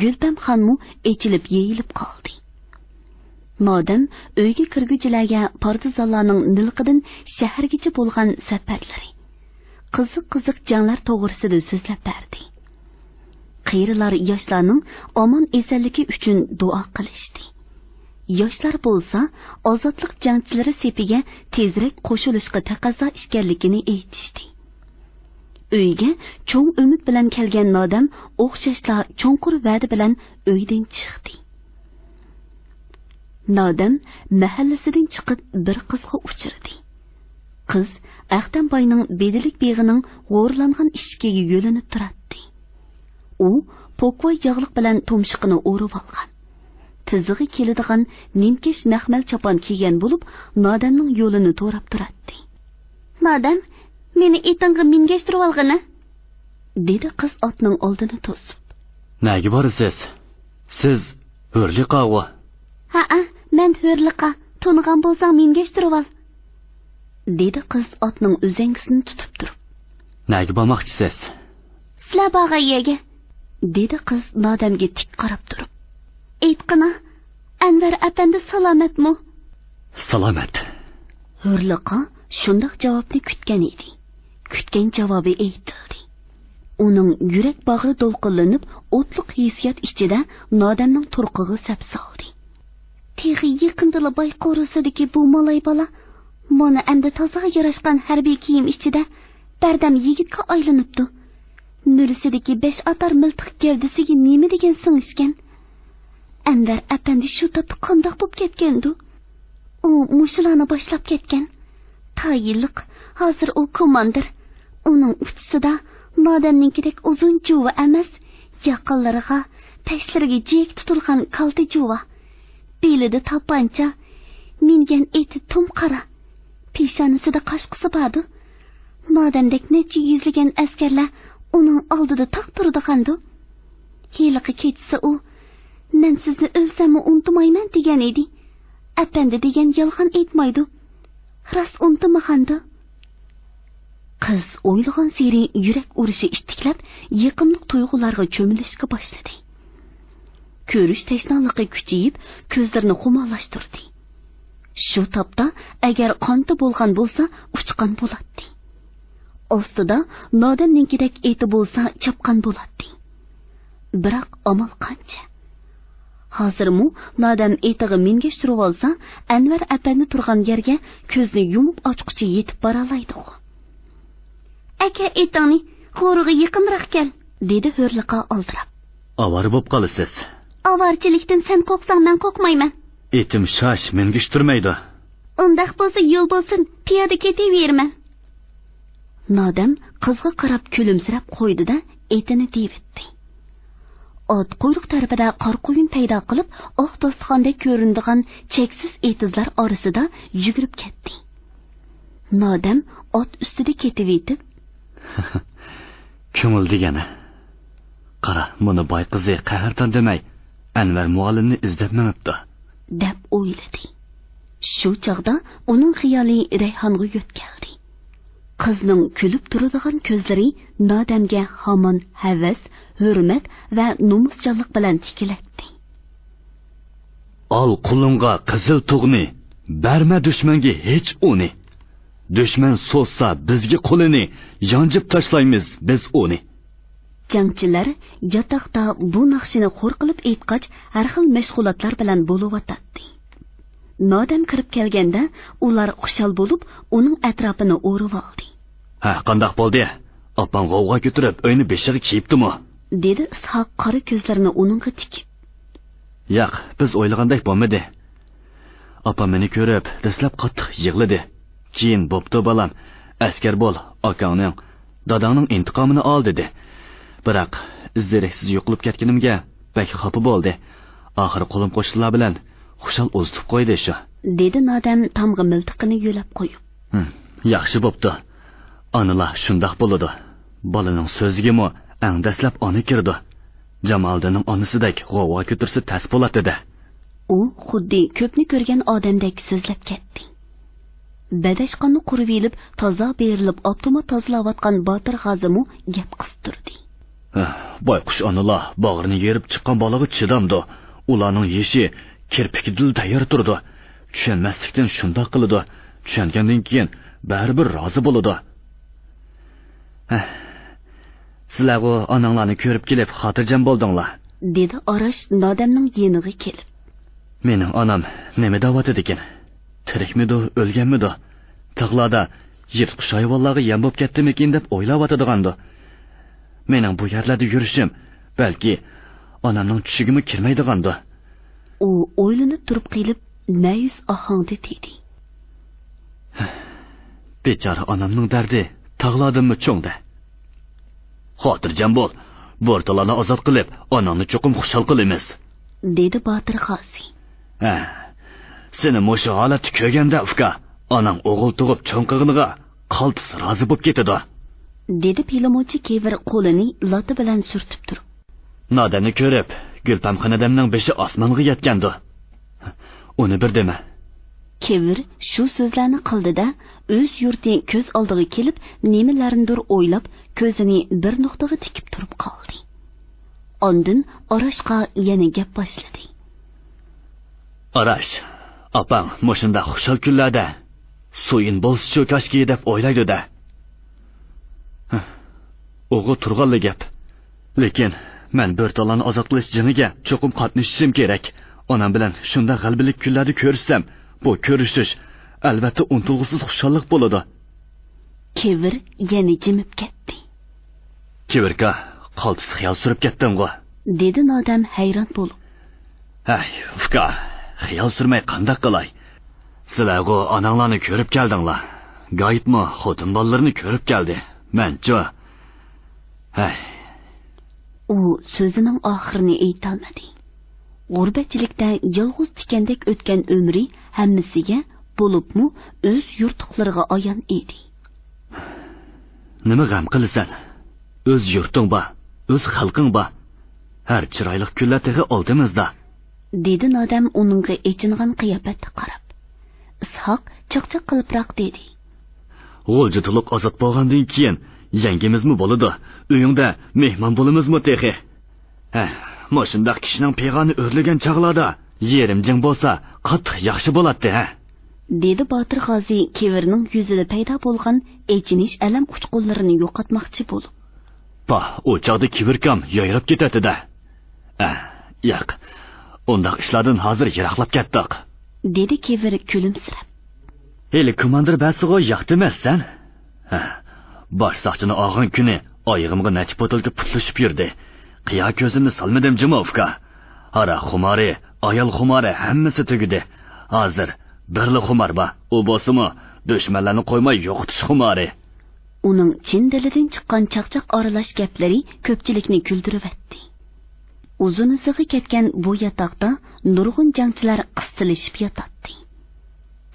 گۈلپەمخانمۇ ئېچىلىپ يېيىلىپ قالدى. نادەم ئۆيگە كىرگۈچىلەرگە پارتىزانلارنىڭ نىلقىدىن شەھەرگىچە بولغان سەپەرلىرى، قىزىق-قىزىق جەڭلەر توغرىسىدا سۆزلەپ بەردى. قېرىلار ياشلارنىڭ ئامان-ئېسەنلىكى ئۈچۈن دۇئا قىلىشتى. ياشلار بولسا ئازادلىق جەڭچىلىرى سېپىگە تېزرەك قوشۇلۇشقا تەقەززا ئىكەنلىكىنى ئېيتىشتى. ئۆيگە چوڭ ئۈمىد بىلەن كەلگەن نادەم ئوخشاشلا چوڭقۇر ۋەدە بىلەن ئۆيدىن چىقتى. نادەم مەھەللىسىدىن چىقىپ بىر قىزغا ئۇچرىدى. قىز ئەختەم باينىڭ بېدىلىك بېغىنىڭ غورلانغان ئىشىكىگە يۆلىنىپ تۇراتتى. ئۇ پوكۋاي ياغلىق بىلەن تۇمشۇقىنى ئورۇۋالغان. تىزىغا كېلىدىغان نىمكەش مەخمەل چاپان كىيگەن بولۇپ، نادەمنىڭ يولىنى دوراپ تۇراتتى. نادەم، مېنى ئېتىڭغا مىنگەشتۈرۈۋالغىنە، دېدى قىز ئاتنىڭ ئالدىنى توسۇپ. نەگە بارىسىز؟ سىز ھۆرلىقاغۇ؟ ھەئە، مەن ھۆرلىقا، تونۇغان بولساڭ مىنگەشتۈرۈۋال، دېدى قىز ئاتنىڭ ئۈزەڭگىسىنى تۇتۇپ تۇرۇپ. نەگە بارماقچىسىز؟ سىلەر بارغان يەرگە، دېدى قىز نادەمگە تىك قاراپ تۇرۇپ. ئېيتقىنا، ئەنۋەر ئەپەندى سالامەتمۇ؟ سالامەت. ھۆرلىقا شۇنداق جاۋابنى كۈتكەن ئىدى. كۈتكەن جاۋابى ئېيتىلدى. ئۇنىڭ يۈرەك باغرى دولقۇنلىنىپ، ئوتلۇق ھېسسىيات ئىچىدە نادەمنىڭ تۇرقىغا سەپسالدى. تېخى يېقىندىلا باي قورۇسىدىكى بۇ مالاي بالا مانا ئەمدى تازا ياراشقان ھەربىي كىيىم ئىچىدە بەردەم يىگىتكە ئايلىنىپتۇ. مۈرىسىدىكى بەش ئاتار مىلتىق گەۋدىسىگە نېمە دېگەن سىڭىشكەن؟ ئەنۋەر ئەپەندى شۇ تاپتا قانداق بوپ كەتكەندۇ؟ ئۇ مۇشۇلارنى باشلاپ كەتكەن. تايىنلىق، ھازىر ئۇ كوماندىر. ئۇنىڭ ئۇچىسىدا نادەمنىڭكىدەك ئۇزۇن جۇۋا ئەمەس، ياقىلىرىغا، پەشلىرىگە جىيەك تۇتۇلغان كالتە جۇۋا. بېلىدە تاپانچا، مىنگەن ئېتى تۇم قارا. پېشانىسىدە قاشقىسى باردۇ. نادەمدەك نەچچە يۈزلىگەن ئەسكەرلەر ئۇنىڭ ئالدىدا تاق تۇرىدىغاندۇ؟ ھېلىقى كېچىسى ئۇ، مەن سىزنى ئۆلسەممۇ ئۇنتۇمايمەن دېگەن ئىدى. ئەپەندى دېگەن يالغان ئېيتمايدۇ. راست ئۇنتۇمىغاندۇ؟ قىز ئويلىغانسېرى يۈرەك ئۇرۇشى ئىتتىكلەپ، يېقىملىق تۇيغۇلارغا چۆمۈلۈشكە باشلىدى. كۆرۈش تەشنالىقى كۈچىيىپ، كۆزلىرىنى خۇمارلاشتۇردى. شۇ تاپتا ئەگەر قانىتى بولغان بولسا، ئۇچقان بولاتتى. ئاستىدا نادەمنىڭكىدەك ئېتى بولسا، چاپقان بولاتتى. بىراق ئامال قانچە؟ ھازىرمۇ نادەم ئېتىغا مىنگەشتۈرۈۋالسا، ئەنۋەر ئەپەندى تۇرغان يەرگە كۆزنى يۇمۇپ ئاچقۇچە يېتىپ بارالايدىغۇ. ئەكە ئېتىڭنى، غورىغا يېقىنراق كەل، دېدى ھۆرلىقا ئالدىراپ. ئاۋارە بوپ قالىسىز. ئاۋارىچىلىكتىن سەن قورقساڭ، مەن قورقمايمەن. ئېتىم شاش، مىنگەشتۈرمەيدۇ. ئۇنداق بولسا يول بولسۇن، پىيادە كېتىۋېرىمەن. نادەم قىزغا قاراپ كۈلۈمسىرەپ قويدى-دە، ئېتىنى دېۋىتتى. ئات قۇيرۇق تەرىپىدە قارا قۇيۇن پەيدا قىلىپ، ئاق داستىخاندەك كۆرۈنىدىغان چەكسىز ئېتىزلار ئارىسىدا يۈگۈرۈپ كەتتى. نادەم ئات ئۈستىدە كېتىۋېتىپ، كۆڭۈل دېگەن. قارا، مۇنۇ باي قىزى قەھرىتان دېمەي، ئەنۋەر مۇئەللىمنى ئىزدەپ مېڭىپتۇ، دەپ ئويلىدى. شۇ چاغدا ئۇنىڭ خىيالى رەيھانغا يۆتكەلدى. قىزنىڭ كۈلۈپ تۇرىدىغان كۆزلىرى نادەمگە ھامان ھەۋەس، ھۆرمەت ۋە نومۇسچانلىق بىلەن تىكىلەتتى. ئال قولۇڭغا قىزىل تۇغنى، بەرمە دۈشمەنگە ھېچ ئۇنى. دۈشمەن سوزسا بىزگە قولىنى، يانجىپ تاشلايمىز بىز ئۇنى. جەڭچىلەر ياتاقتا بۇ ناخشىنى خور قىلىپ ئېيتقاچ، ھەر خىل مەشغۇلاتلار بىلەن بولۇۋاتاتتى. نادەم كىرىپ كەلگەندە، ئۇلار خۇشال بولۇپ، ئۇنىڭ ئەتراپىنى ئورىۋالدى. ھە، قانداق بولدى؟ ئاپاڭ غوۋغا كۆتۈرۈپ، ئۆينى بېشىغا كىيىپتىمۇ؟ دېدى ئىسھاق قارا كۆزلىرىنى ئۇنىڭغا تىكىپ. ياق، بىز ئويلىغاندەك بولمىدى. ئاپام مېنى كۆرۈپ، دەسلەپ قاتتىق يىغلىدى. كېيىن، بوپتۇ، بالام، ئەسكەر بول، ئاكاڭنىڭ، داداڭنىڭ ئىنتىقامىنى ئال، دېدى. بىراق، ئىز-دېرەكسىز يوقىلىپ كەتكىنىمگە بەك خاپا بولدى. ئاخىرى قولۇم-قوشنىلار بىلەن خۇشال ئۇزىتىپ قويدى شۇ. دېدى نادەم تامغا مىلتىقىنى يۆلەپ قويۇپ. ھىم، ياخشى بوپتۇ. ئانىلار شۇنداق بولىدۇ. بالىنىڭ سۆزىگىمۇ ئەڭ دەسلەپ ئانا كىرىدۇ. جامالىدىننىڭ ئانىسىدەك غوۋغا كۆتۈرسە تەس بولاتتى-دە. ئۇ خۇددى كۆپنى كۆرگەن ئادەمدەك سۆزلەپ كەتتى. بەدەشقاننى قۇرۇۋېلىپ، تازا بېرىلىپ ئاپتومات تازىلاۋاتقان باتۇر غازىمۇ گەپ قىستۇردى. ھە، بايقۇش ئانىلار باغرىنى يېرىپ چىققان بالىغا چىدامدۇ. ئۇلارنىڭ يېشى كىرپىكىدىلا تەييار تۇرىدۇ. چۈشەنمەسلىكتىن شۇنداق قىلىدۇ. چۈشەنگەندىن كېيىن بەرىبىر رازى بولىدۇ. ھە، سىلەرغۇ ئاناڭلارنى كۆرۈپ كېلىپ خاتىرجەم بولدۇڭلار، دېدى ئاراش نادەمنىڭ يېنىغا كېلىپ. مېنىڭ ئانام نېمە دەۋاتىدىكىن؟ تىرىكمىدۇ، ئۆلگەنمىدۇ؟ تاغلاردا يىرتقۇچ ھايۋانلارغا يەم بوپ كەتتىمىكىن دەپ ئويلاۋاتىدىغاندۇ؟ مېنىڭ بۇ يەرلەردە يۈرۈشۈم، بەلكى، ئانامنىڭ چۈشىگىمۇ كىرمەيدىغاندۇ؟ ئۇ ئويلىنىپ تۇرۇپ قېلىپ، مەيۈس ئاھاڭدا دېدى. بىچارە ئانامنىڭ دەردى تاغلاردىنمۇ چوڭ-دە. خاتىرجەم بول، بورتالارنى ئازاد قىلىپ، ئاناڭنى چوقۇم خۇشال قىلىمىز، دېدى باتۇر غازى. ھە، سېنى مۇشۇ ھالەتتە كۆرگەندە، ئۇكا، ئاناڭ ئوغۇل تۇغۇپ چوڭ قىلغىنىغا قالتىس رازى بولۇپ كېتىدۇ، دېدى پىلىموچى كېۋىر قولىنى لاتا بىلەن سۈرتۈپ تۇرۇپ. نادەمنى كۆرۈپ، گۈلپەم خېنىدەمنىڭ بېشى ئاسمانغا يەتكەندۇ. ئۇنى بىر دېمە. كېۋىر شۇ سۆزلەرنى قىلدى-دە، ئۆز يۇرتى كۆز ئالدىغا كېلىپ، نېمىلەرنىدۇر ئويلاپ، كۆزىنى بىر نۇقتىغا تىكىپ تۇرۇپ قالدى. ئاندىن ئاراشقا يەنە گەپ باشلىدى. ئاراش، ئاپاڭ مۇشۇنداق خۇشال كۈنلەردە سويۇن بولسىچۇ كاشكى دەپ ئويلايدۇ-دە. ئوغۇ تۇرغانلا گەپ. لېكىن مەن بۆرتالارنى ئازاد قىلىش جېڭىگە چوقۇم قاتنىشىشىم كېرەك. ئانام بىلەن شۇنداق غەلىبىلىك كۈنلەردە كۆرۈشسەم، بۇ كۆرۈشۈش ئەلۋەتتە ئۇنتۇلغۇسىز خۇشاللىق بولىدۇ. كېۋىر يەنە جىمىپ كەتتى. كېۋىركا، قالتىس خىيال سۈرۈپ كەتتىڭغۇ؟ دېدى نادەم ھەيران بولۇپ. ھەي، ئۇكا، خىيال سۈرمەي قانداق قىلاي؟ سىلەرغۇ ئاناڭلارنى كۆرۈپ كەلدىڭلار. گايىتمۇ خوتۇن بالىلىرىنى كۆرۈپ كەلدى. مەنچۇ؟ ھەي. ئۇ سۆزىنىڭ ئاخىرىنى ئېيتالمىدى. غۇربەتچىلىكتە يالغۇز تىكەندەك ئۆتكەن ئۆمرى ھەممىسىگە، بولۇپمۇ ئۆز يۇرتلۇقلىرىغا ئايان ئىدى. نېمە غەم قىلىسەن؟ ئۆز يۇرتۇڭ بار، ئۆز خەلقىڭ بار. ھەر چىرايلىق كۈنلەر تېخى ئالدىمىزدا. دېدى نادەم ئۇنىڭغا ئېچىنغان قىياپەتتە قاراپ. ئىسھاق چاقچاق قىلىپراق دېدى. غۇلجا تولۇق ئازاد بولغاندىن كېيىن يەڭگىمىزمۇ بولىدۇ، ئۆيۈڭدە مېھمان بولىمىزمۇ تېخى. ھە، مۇشۇنداق كىشىنىڭ پىغانى ئۆرلىگەن چاغلاردا يېرىم جىڭ بولسا قاتتىق ياخشى بولاتتى، ھە؟ دېدى باتۇر غازى كېۋىرنىڭ يۈزىدە پەيدا بولغان ئېچىنىش ئەلەم ئۇچقۇنلىرىنى يوقاتماقچى بولۇپ. پاھ، ئۇ چاغدا كېۋىركام يايراپ كېتەتتى-دە. ئە، ياق، ئۇنداق ئىشلاردىن ھازىر يىراقلاپ كەتتۇق. دېدى كېۋىر كۈلۈمسىرەپ. ھېلى كوماندىر بەسىغۇ ياقتىمەس سەن؟ ھە، باش ساقچىنى ئالغان كۈنى ئايىغىمغا نەچچە پوتۇلكا پۇتلىشىپ يۈردى. قىيا كۆزۈمنى سالمىدىم جۇمۇ ئۇكا. ھاراق خۇمارى، ئايال خۇمارى ھەممىسى تۈگىدى. ھازىر بىرلا خۇمار بار، ئۇ بولسىمۇ دۈشمەنلەرنى قويماي يوقىتىش خۇمارى. ئۇنىڭ چىن دىلىدىن چىققان چاقچاق ئارىلاش گەپلىرى كۆپچىلىكنى كۈلدۈرۈۋەتتى. ئۇزۇن ئىزىغا كەتكەن بۇ ياتاقتا نۇرغۇن جەڭچىلەر قىستىلىشىپ ياتاتتى.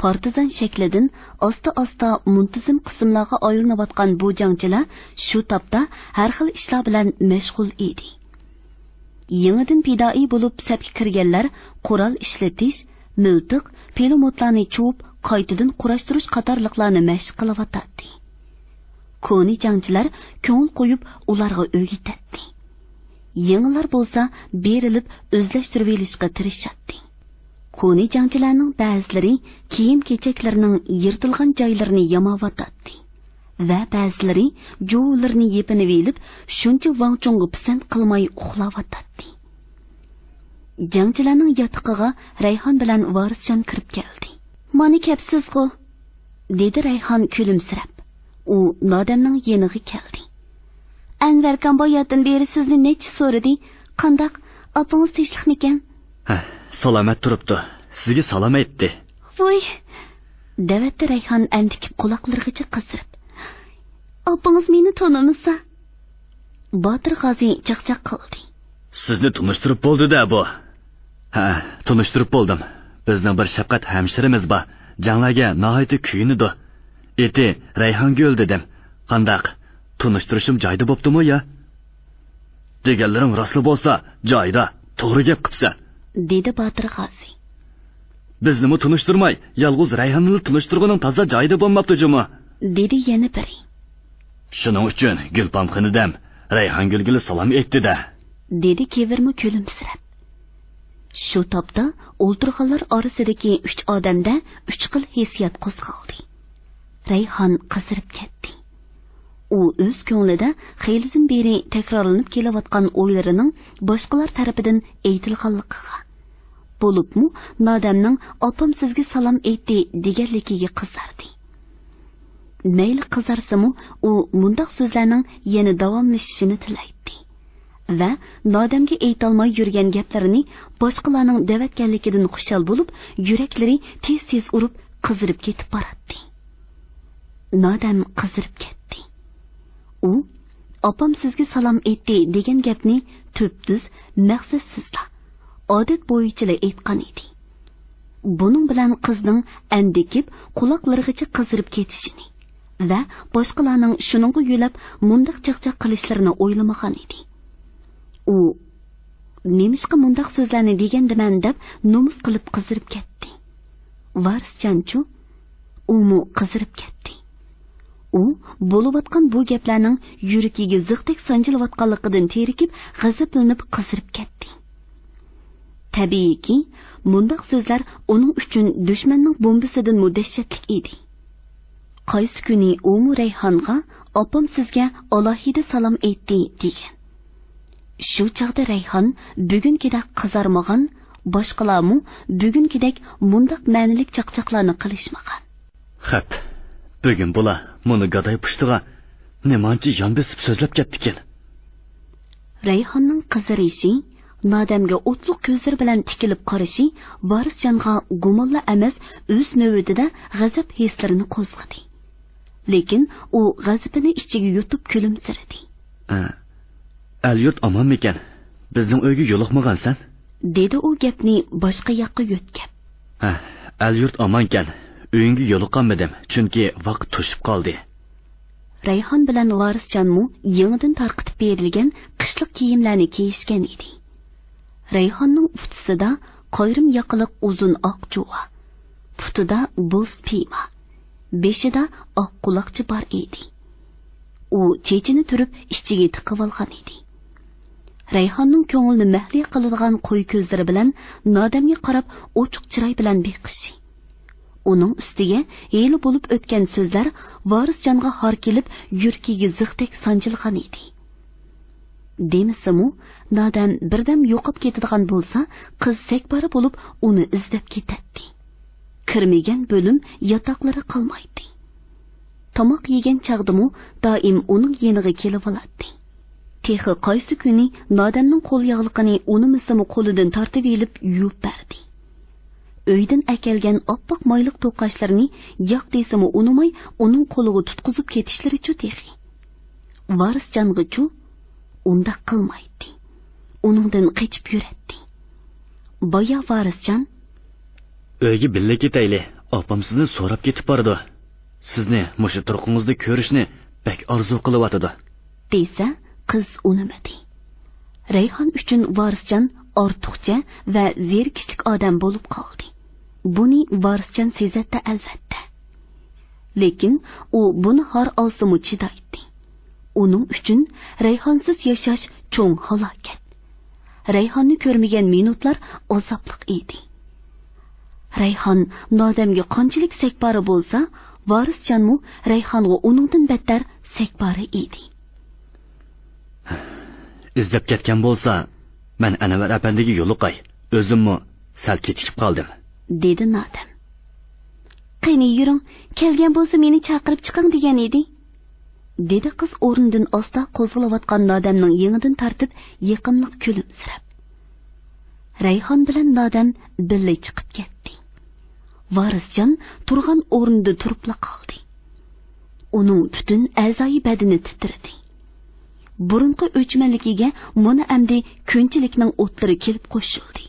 پارتىزان شەكلىدىن ئاستا-ئاستا مۇنتىزىم قىسىملارغا ئايلىنىۋاتقان بۇ جەڭچىلەر شۇ تاپتا ھەر خىل ئىشلار بىلەن مەشغۇل ئىدى. يېڭىدىن پىدائىي بولۇپ سەپكە كىرگەنلەر قورال ئىشلىتىش، مىلتىق، پىلىموتلارنى چۇۋۇپ، قايتىدىن قۇراشتۇرۇش قاتارلىقلارنى مەشىق قىلىۋاتاتتى. كونا جەڭچىلەر كۆڭۈل قويۇپ ئۇلارغا ئۆگىتەتتى. يېڭىلار بولسا بېرىلىپ ئۆزلەشتۈرۈۋېلىشقا تىرىشاتتى. كونا جەڭچىلەرنىڭ بەزىلىرى كىيىم-كېچەكلىرىنىڭ يىرتىلغان جايلىرىنى ياماۋاتاتتى ۋە بەزىلىرى جۇۋىلىرىنى يېپىنىۋېلىپ، شۇنچە ۋاڭچۇڭغا پىسەنت قىلماي ئۇخلاۋاتاتتى. جەڭچىلەرنىڭ ياتىقىغا رەيھان بىلەن ۋارىسجان كىرىپ كەلدى. مانا كەپسىزغۇ، دېدى رەيھان كۈلۈمسىرەپ. ئۇ نادەمنىڭ يېنىغا كەلدى. ئەنۋەركام باياتىن بېرى سىزنى نەچچە سورىدى. قانداق، ئاپىڭىز تىنچلىقمىكەن؟ ھە، سالامەت تۇرۇپتۇ. سىزگە سالام ئېيتتى. ۋوي! دەۋەتتى رەيھان ئەندىكىپ قۇلاقلىرىغىچە قىزىرىپ. ئاپىڭىز مېنى تونۇمىسا؟ باتۇر غازى چاقچاق قىلدى. سىزنى تونۇشتۇرۇپ بولدى-دە بۇ. ھە، تونۇشتۇرۇپ بولدۇم. بىزنىڭ بىر شەپقەت ھەمشىرىمىز بار. جەڭلەرگە ناھايىتى كۆيۈنىدۇ. ئېتى رەيھانگۈل دېدىم. قانداق؟ تونۇشتۇرۇشۇم جايىدا بوپتۇمۇ يا؟ دېگەنلىرىڭ راستلا بولسا، جايىدا، توغرا گەپ قىپسەن. دېدى باتۇر غازى. بىزنىمۇ تونۇشتۇرماي، يالغۇز رەيھاننىلا تونۇشتۇرغىنىڭ تازا جايىدا بولماپتۇ جۇمۇ. دېدى يەنە بىرى. شۇنىڭ ئۈچۈن گۈلپام خېنىدەم رەيھانگۈلگىلا سالام ئېيتتى-دە. دېدى كېۋىرمۇ كۈلۈمسىرەپ. شۇ تاپتا ئولتۇرغانلار ئارىسىدىكى ئۈچ ئادەمدە ئۈچ خىل ھېسسىيات قوزغالدى. رەيھان قىزىرىپ كەتتى. ئۇ ئۆز كۆڭلىدە خېلىدىن بېرى تەكرارلىنىپ كېلىۋاتقان ئويلىرىنىڭ باشقىلار تەرىپىدىن ئېيتىلغانلىقىغا، بولۇپمۇ نادەمنىڭ «ئاپام سىزگە سالام ئېيتتى» دېگەنلىكىگە قىزاردى. مەيلى قىزارسىمۇ، ئۇ مۇنداق سۆزلەرنىڭ يەنە داۋاملىشىشىنى تىلەيتتى. ۋە نادەمگە ئېيتالماي يۈرگەن گەپلىرىنى باشقىلارنىڭ دەۋەتكەنلىكىدىن خۇشال بولۇپ، يۈرەكلىرى تېز-تېز ئۇرۇپ، قىزىرىپ كېتىپ باراتتى. نادەم قىزىرىپ كەتتى. ئۇ «ئاپام سىزگە سالام ئېيتتى» دېگەن گەپنى تۈپتۈز، مەقسەتسىزلا، ئادەت بويىچىلا ئېيتقان ئىدى. بۇنىڭ بىلەن قىزنىڭ ئەندىكىپ، قۇلاقلىرىغىچە قىزىرىپ كېتىشىنى ۋە باشقىلارنىڭ شۇنىڭغا يۆلەپ مۇنداق چاقچاق قىلىشلىرىنى ئويلىمىغان ئىدى. ئۇ «نېمىشقا مۇنداق سۆزلەرنى دېگەندىمەن؟» دەپ نومۇس قىلىپ قىزىرىپ كەتتى. ۋارىسجانچۇ؟ ئۇمۇ قىزىرىپ كەتتى. ئۇ بولۇۋاتقان بۇ گەپلەرنىڭ يۈرىكىگە زىختەك سانجىلىۋاتقانلىقىدىن تېرىكىپ، غەزەپلىنىپ قىزىرىپ كەتتى. تەبىئىيكى، مۇنداق سۆزلەر ئۇنىڭ ئۈچۈن دۈشمەننىڭ بومبىسىدىنمۇ دەھشەتلىك ئىدى. قايسى كۈنى ئۇمۇ رەيھانغا «ئاپام سىزگە ئالاھىدە سالام ئېيتتى» دېگەن. شۇ چاغدا رەيھان بۈگۈنكىدەك قىزارمىغان، باشقىلارمۇ بۈگۈنكىدەك مۇنداق مەنىلىك چاقچاقلارنى قىلىشمىغان. خەپ، بۈگۈن بۇلار مۇنۇ گاداي پۇشتىغا نېمانچە يان بېسىپ سۆزلەپ كەپتىكىن؟ رەيھاننىڭ قىزىرىشى، نادەمگە ئوتلۇق كۆزلىرى بىلەن تىكىلىپ قارىشى ۋارىسجانغا گۇمانلا ئەمەس، ئۆز نۆۋىتىدە غەزەپ ھېسلىرىنى قوزغىدى. لېكىن ئۇ غەزىپىنى ئىچىگە يۇتۇپ كۈلۈمسىرىدى. ئە، ئەل-يۇرت ئامانمىكەن؟ بىزنىڭ ئۆيگە يولۇقمىغانسەن؟ دېدى ئۇ گەپنى باشقا ياققا يۆتكەپ. ھە، ئەل-يۇرت ئامانكەن، ئۆيۈڭگە يولۇقالمىدىم، چۈنكى ۋاقىت توشۇپ قالدى. رەيھان بىلەن ۋارىسجانمۇ يېڭىدىن تارقىتىپ بېرىلگەن قىشلىق كىيىملەرنى كىيىشكەن ئىدى. رەيھاننىڭ ئۇچىسىدا قايرىم ياقىلىق ئۇزۇن ئاق جۇۋا، پۇتىدا بوز پىيما، بېشىدا ئاق قۇلاقچا بار ئىدى. ئۇ چېچىنى تۈرۈپ ئىچىگە تىقىۋالغان ئىدى. رەيھاننىڭ كۆڭلىنى مەھلىيا قىلىدىغان قوي كۆزلىرى بىلەن نادەمگە قاراپ ئوچۇق چىراي بىلەن بېقىشى، ئۇنىڭ ئۈستىگە ھېلى بولۇپ ئۆتكەن سۆزلەر ۋارىسجانغا ھار كېلىپ، يۈرىكىگە زىختەك سانجىلغان ئىدى. دېمىسىمۇ، نادەم بىردەم يوقاپ كېتىدىغان بولسا، قىز سەكبارا بولۇپ ئۇنى ئىزدەپ كېتەتتى. كىرمىگەن بۆلۈم ياتاقلىرى قالمايتتى. تاماق يېگەن چاغدىمۇ دائىم ئۇنىڭ يېنىغا كېلىۋالاتتى. تېخى قايسى كۈنى نادەمنىڭ قول ياغلىقىنى ئۇنىمىسىمۇ قولىدىن تارتىۋېلىپ يۇيۇپ بەردى. ئۆيدىن ئەكەلگەن ئاپئاق مايلىق توقاچلىرىنى ياق دېسىمۇ ئۇنىماي، ئۇنىڭ قولىغا تۇتقۇزۇپ كېتىشلىرىچۇ تېخى. ۋارىسجانغىچۇ ئۇنداق قىلمايتتى. ئۇنىڭدىن قېچىپ يۈرەتتى. بايا ۋارىسجان: «ئۆيگە بىللە كېتەيلى، ئاپام سىزنى سوراپ كېتىپ بارىدۇ. سىزنى مۇشۇ تۇرقىڭىزدا كۆرۈشنى بەك ئارزۇ قىلىۋاتىدۇ» دېسە، قىز ئۇنىمىدى. رەيھان ئۈچۈن ۋارىسجان ئارتۇقچە ۋە زېرىكىشلىك ئادەم بولۇپ قالدى. بۇنى ۋارىسجان سېزەتتى، ئەلۋەتتە. لېكىن ئۇ بۇنى ھار ئالسىمۇ چىدايتتى. ئۇنىڭ ئۈچۈن رەيھانسىز ياشاش چوڭ ھالاكەت. رەيھاننى كۆرمىگەن مىنۇتلار ئازابلىق ئىدى. رەيھان نادەمگە قانچىلىك سەكبارا بولسا، ۋارىسجانمۇ رەيھانغا ئۇنىڭدىن بەتتەر سەكبارا ئىدى. «ئىزدەپ كەتكەن بولسا، مەن ئەنۋەر ئەپەندىگە يولۇقاي، ئۆزۈممۇ سەل كېچىكىپ قالدىم» دېدى نادەم. «قېنى يۈرۈڭ، كەلگەن بولسا مېنى چاقىرىپ چىقىڭ دېگەن ئىدى» دېدى قىز ئورنىدىن ئاستا قوزغىلىۋاتقان نادەمنىڭ يېڭىدىن تارتىپ يېقىملىق كۈلۈمسىرەپ. رەيھان بىلەن نادەم بىللە چىقىپ كەتتى. ۋارىسجان تۇرغان ئورنىدا تۇرۇپلا قالدى. ئۇنىڭ پۈتۈن ئەزايى بەدىنى تىترىدى. بۇرۇنقى ئۆچمەنلىكىگە مانا ئەمدى كۆنچىلىكنىڭ ئوتلىرى كېلىپ قوشۇلدى.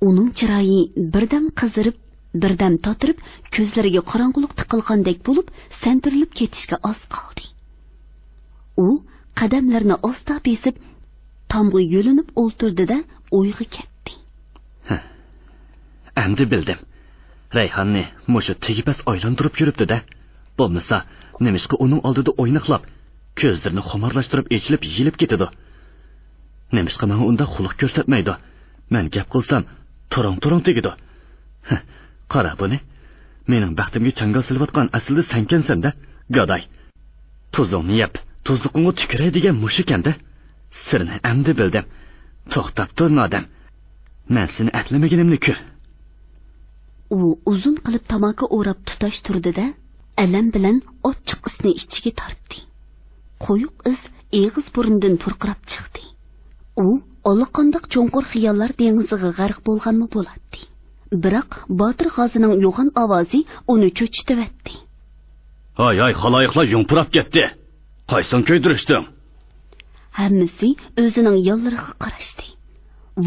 ئۇنىڭ چىرايى بىردەم قىزىرىپ، بىردەم تاتىرىپ، كۆزلىرىگە قاراڭغۇلۇق تىقىلغاندەك بولۇپ، سەنتۈرۈلۈپ كېتىشكە ئاز قالدى. ئۇ قەدەملىرىنى ئاستا بېسىپ، تامغا يۆلىنىپ ئولتۇردى-دە، ئويغا كەتتى. ھە، ئەمدى بىلدىم. رەيھاننى مۇشۇ تېگى پەس ئايلاندۇرۇپ يۈرۈپتۇ-دە. بولمىسا، نېمىشقا ئۇنىڭ ئالدىدا ئويناقلاپ، كۆزلىرىنى خۇمارلاشتۇرۇپ ئېچىلىپ يېيىلىپ كېتىدۇ؟ نېمىشقا ماڭا ئۇنداق خۇلق كۆرسەتمەيدۇ؟ مەن گەپ قىلسام، تۇرۇڭ-تۇرۇڭ تېگىدۇ. ھە، قارا بۇنى. مېنىڭ بەختىمگە چاڭگال سېلىۋاتقان ئەسلىدە سەنكەنسەن-دە، گاداي. تۇزۇڭنى يەپ، تۇزلۇقۇڭغا تۈكۈرەي دېگەن مۇشۇكەن-دە. سىرىنى ئەمدى بىلدىم. توختاپ تۇر، نادەم. مەن سېنى ئەپلىمىگىنىمنى كۆ. ئۇ ئۇزۇن قىلىپ تاماكا ئوراپ تۇتاش تۇردى-دە، ئەلەم بىلەن ئاچچىق ئىسنى ئىچىگە تارتتى. قويۇق ئىس ئېغىز بۇرنىدىن پۇرقىراپ چىقتى. ئۇ ئاللىقانداق چوڭقۇر خىياللار دېڭىزىغا غەرق بولغانمۇ بولاتتى. بىراق باتۇر غازىنىڭ يوغان ئاۋازى ئۇنى چۆچۈتۈۋەتتى. ھاي، ھاي، خالايىقلار يۇڭپۇراپ كەتتى. قايسىڭ كۆيدۈرۈشتۈڭ؟ ھەممىسى ئۆزىنىڭ يانلىرىغا قاراشتى.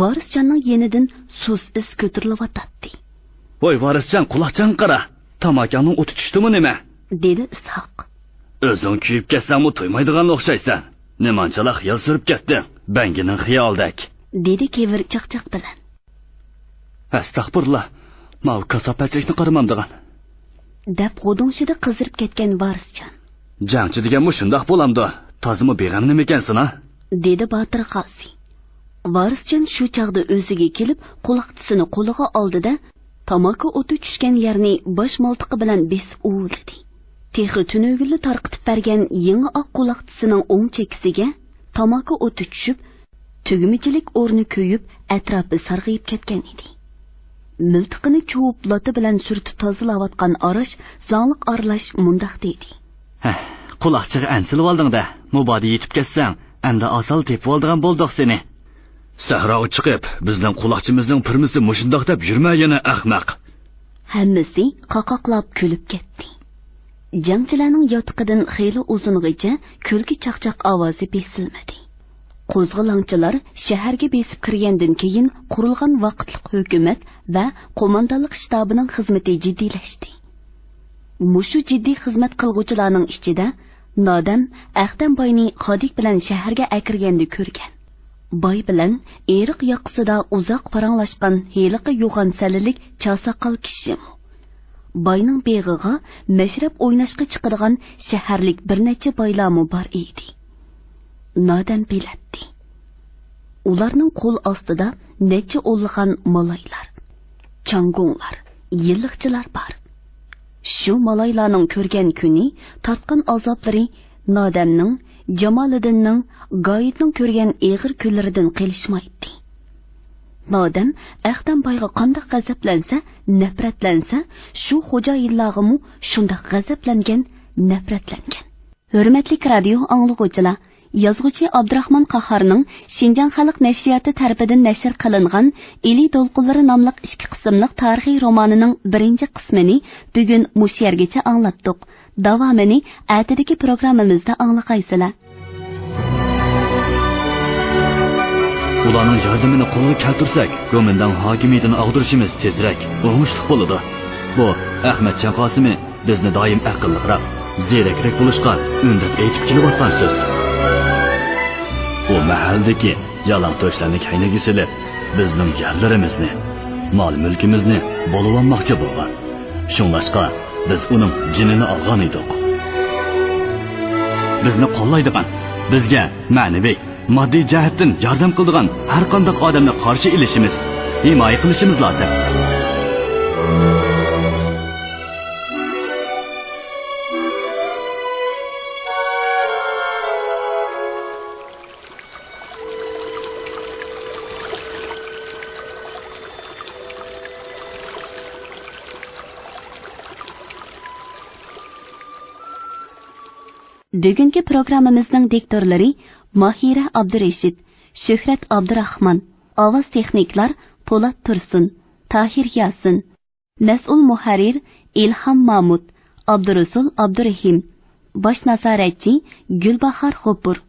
ۋارىسجاننىڭ يېنىدىن سۇس ئىس كۆتۈرۈلۈۋاتاتتى. ۋاي ۋارىسجان، قۇلاقچىڭغا قارا. تاماكاڭنىڭ ئوتى چۈشتىمۇ نېمە؟ دېدى ئىسھاق. ئۆزۈڭ كۆيۈپ كەتسەڭمۇ تويمايدىغان ئوخشايسەن. نېمانچىلا خىيال سۈرۈپ كەتتىڭ؟ بەڭگىنىڭ خىيالىدەك. دېدى كېۋىر چاقچاق بىلەن. ئەستەغپۇرۇللا، ماۋۇ كاساپەتچىلىكنى قارىمامدىغان. دەپ غۇدۇڭشىدى قىزىرىپ كەتكەن ۋارىسجان. جەڭچى دېگەنمۇ شۇنداق بولامدۇ؟ تازىمۇ بىغەم نېمىكەنسىنا؟ دېدى باتۇر غازى. ۋارىسجان شۇ چاغدا ئۆزىگە كېلىپ، قۇلاقچىسىنى قولىغا ئالدى-دە، تاماكا ئوتى چۈشكەن يەرنى باش مالتىقى بىلەن بېسىپ ئۇۋۇلىدى. تېخى تۈنۈگۈنلا تارقىتىپ بەرگەن يېڭى ئاق قۇلاقچىسىنىڭ ئوڭ چېكىسىگە تاماكا ئوتى چۈشۈپ، تۈگمىچىلىك ئورنى كۆيۈپ، ئەتراپى سارغىيىپ كەتكەن ئىدى. مىلتىقىنى چۇۋۇپ، لاتا بىلەن سۈرتۈپ تازىلاۋاتقان ئاراش زاڭلىق ئارىلاش مۇنداق دېدى. ھە، قۇلاقچىغا ئەنسىلىۋالدىڭ-دە، مۇبادا يېتىپ كەتسەڭ، ئەمدى ئاسانلا تېپىۋالىدىغان بولدۇق سېنى. سەھراغا چىقىپ، بىزنىڭ قۇلاقچىمىزنىڭ پىرمىسى مۇشۇنداق دەپ يۈرمە يەنە، ئەخمەق! ھەممىسى قاقاقلاپ كۈلۈپ كەتتى. جەڭچىلەرنىڭ ياتىقىدىن خېلى ئۇزۇنغىچە كۈلكە چاقچاق ئاۋازى بېسىلمىدى. قوزغىلاڭچىلار شەھەرگە بېسىپ كىرگەندىن كېيىن قۇرۇلغان ۋاقىتلىق ھۆكۈمەت ۋە قوماندانلىق شتابىنىڭ خىزمىتى جىددىيلەشتى. مۇشۇ جىددىي خىزمەت قىلغۇچىلارنىڭ ئىچىدە نادەم ئەختەم باينى خادىك بىلەن شەھەرگە ئەكىرگەندە كۆرگەن. باي بىلەن ئېرىق ياقىسىدا ئۇزاق پاراڭلاشقان ھېلىقى يوغان سەللىلىك چاساقال كىشىمۇ. باينىڭ بېغىغا مەشرەپ ئويناشقا چىقىدىغان شەھەرلىك بىر نەچچە بايلارمۇ بار ئىدى. نادەم بىلەتتى. ئۇلارنىڭ قول ئاستىدا نەچچە ئونلىغان مالايلار، چاڭگۇڭلار، يىللىقچىلار بار. شۇ مالايلارنىڭ كۆرگەن كۈنى، تارتقان ئازابلىرى نادەمنىڭ، جامالىدىننىڭ، گايىتنىڭ كۆرگەن ئېغىر كۈنلىرىدىن قېلىشمايتتى. نادەم ئەختەم بايغا قانداق غەزەپلەنسە، نەپرەتلەنسە، شۇ خوجايىنلارغىمۇ شۇنداق غەزەپلەنگەن، نەپرەتلەنگەن. ھۆرمەتلىك رادىيو ئاڭلىغۇچىلار، يازغۇچى ئابدۇراخمان قاھارنىڭ شىنجاڭ خەلق نەشرىياتى تەرىپىدىن نەشر قىلىنغان ئىلى دولقۇنلىرى ناملىق ئىككى قىسىملىق تارىخىي رومانىنىڭ بىرىنچى قىسمىنى بۈگۈن مۇشۇ يەرگىچە ئاڭلاتتۇق. داۋامىنى ئەتىدىكى پروگراممىمىزدا ئاڭلىغايسىلەر. ئۇلارنىڭ ياردىمىنى قولغا كەلتۈرسەك، گومىنداڭ ھاكىمىيىتىنى ئاغدۇرۇشىمىز تېزرەك، ئوڭۇشلۇق بولىدۇ. بۇ ئەخمەتجان قاسىمى بىزنى دائىم ئەقىللىقراق، زېرەكرەك بولۇشقا ئۈندەپ ئېيتىپ كېلىۋاتقان سۆز. بۇ مەھەلدىكى يالاڭتۆشلەرنى كەينىگە سېلىپ، بىزنىڭ يەرلىرىمىزنى، مال-مۈلكىمىزنى بولۇۋالماقچى بولغان. شۇڭلاشقا، بىز ئۇنىڭ جېنىنى ئالغان ئىدۇق. بىزنى قوللايدىغان، بىزگە مەنىۋى، ماددىي جەھەتتىن ياردەم قىلىدىغان ھەر قانداق ئادەمنى قارشى ئېلىشىمىز، ھىمايە قىلىشىمىز لازىم. بۈگۈنكى پروگراممىمىزنىڭ دىكتورلىرى ماھىرە ئابدۇرېشىت، شۆھرەت ئابدۇراخمان، ئاۋاز تېخنىكلار پولات تۇرسۇن، تاھىر ياسىن، مەسئۇل مۇھەررىر ئىلھام مامۇت، ئابدۇرۇسۇل ئابدۇرېھىم، باش نازارەتچى گۈلباھار غوپۇر.